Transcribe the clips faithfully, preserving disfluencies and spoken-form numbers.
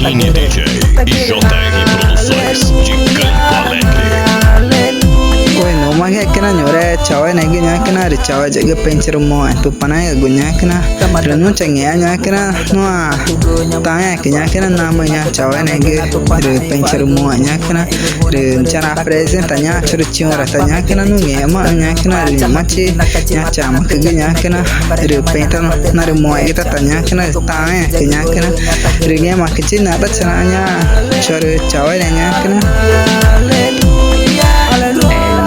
Mini D J e J R Produções de Campo Alegre. Bueno, ñu̱xma ñacüna ñuxre chaueneẽgü ñacüna rü chaueyagü pexü̃ charümoxẽ Tupanaégagu ñacüna. Rü nuã changẽxma ñacüna nuã taãẽãcü ñacüna namaã ñaã chaueneẽgü rü pexü̃ charümoxẽ ñacüna. Rü charapresenta ñaã chorü chiũra ta ñacüna nuã ngẽxmaxü̃ ñacüna rü ñu̱xmachi ñaã chamücügü ñacüna rü pexü̃ ta narümoxẽgü ta ta ñacüna rü taãẽãcü ñacüna rü ngẽmaãcü chi nata charaxã ñaã chorü chaueneẽ ñacüna.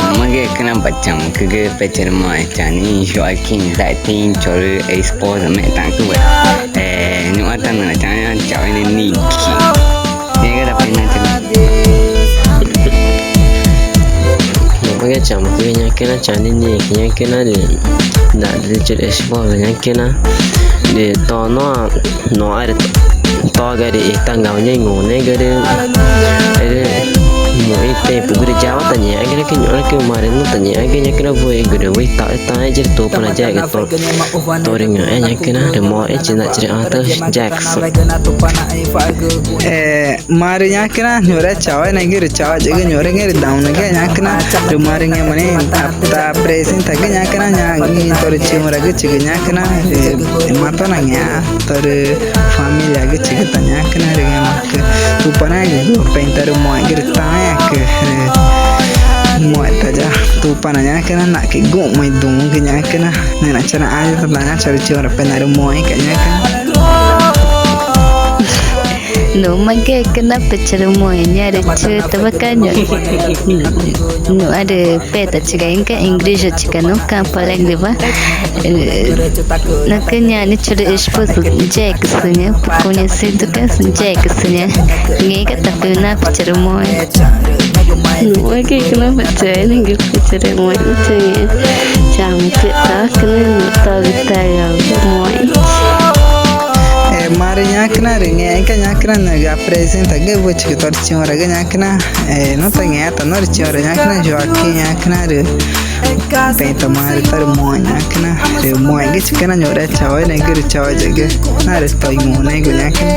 Ñu̱xma ñacüna pa chamücügü pexü̃ charümoxẽ Chani Joaquín Datin chorü esposa mextacüwa. Ñu̱xma ta nüxü̃ chaueneẽ Niki. Ñacüna pexü̃ na chorü. Ñu̱xma ñacüna chamücügü ñacüna Chani Niki ñacüna rü na chorü esposa ñacüna rü to nuã noxãrü toga rü i ta ngau ñaã i ngunexü̃gü rü mu i tempu rü yawa ta ngẽxgü ñacüna ñuxre ñu̱xma rü nuã ta ngẽxgü ñacüna wüxigu rü wüxi taxü̃ taãẽ chorü Tupana yexgü to torü ngü̃xẽẽ ñacüna rü moxẽchi na chorü ãtü Jackson. Marü ñacüna ñuxre chaueneẽgü rü chaueyagü ñuxre ngẽxgü rü daunagüxe ñacüna rü marü ngẽma nixĩ ta presentagü ñacüna ñaã torü chiũragüchigü ñacüna rü matona ngẽxma torü familiagüchigü ta ñacüna rü ngẽmaãcü Tupanaégagu pexü̃ tarümoxẽgü rü taãẽãcü rü moxẽ ta ya Tupana ñacüna naxca̱x i guxü̃ma i duü̃xü̃gü ñacüna nüxna charaxãxü̃ ta ñaã chorü chiũra pexü̃ narümoxẽgüca̱x ñacüna. Ñu̱xma ñacüna pexü̃ charümoxẽ ñaã rü chütawa ca̱x ñuxãrü peta chigainga igreja chiga nu Campo Alegrewa. Nacü ñaã ni chorü esposo yexgüsü ñaã, conhecido que yexgüsü ñaã. Ngẽxgü ta pexü̃ na pexü̃ charümoxẽ. Ñu̱xma ñacüna pexü̃ charümoxẽ ñaã changẽxma chorü tacü ñaã togü tayau moxẽ. Marü ñacüna rü ngẽxgü ñacüna nüxü̃ apresentagü wüxigu torü chiũragü ñacüna. Nuã ta ngẽxma ta norü chiũra ñacüna Joaquín ñacüna rü pexü̃ ta marü tarümoxẽ ñacüna rü moxẽgüchicüna ñuxre chaueneẽgü rü chaueyagü ñaã rü to i ngunexü̃gu ñacüna.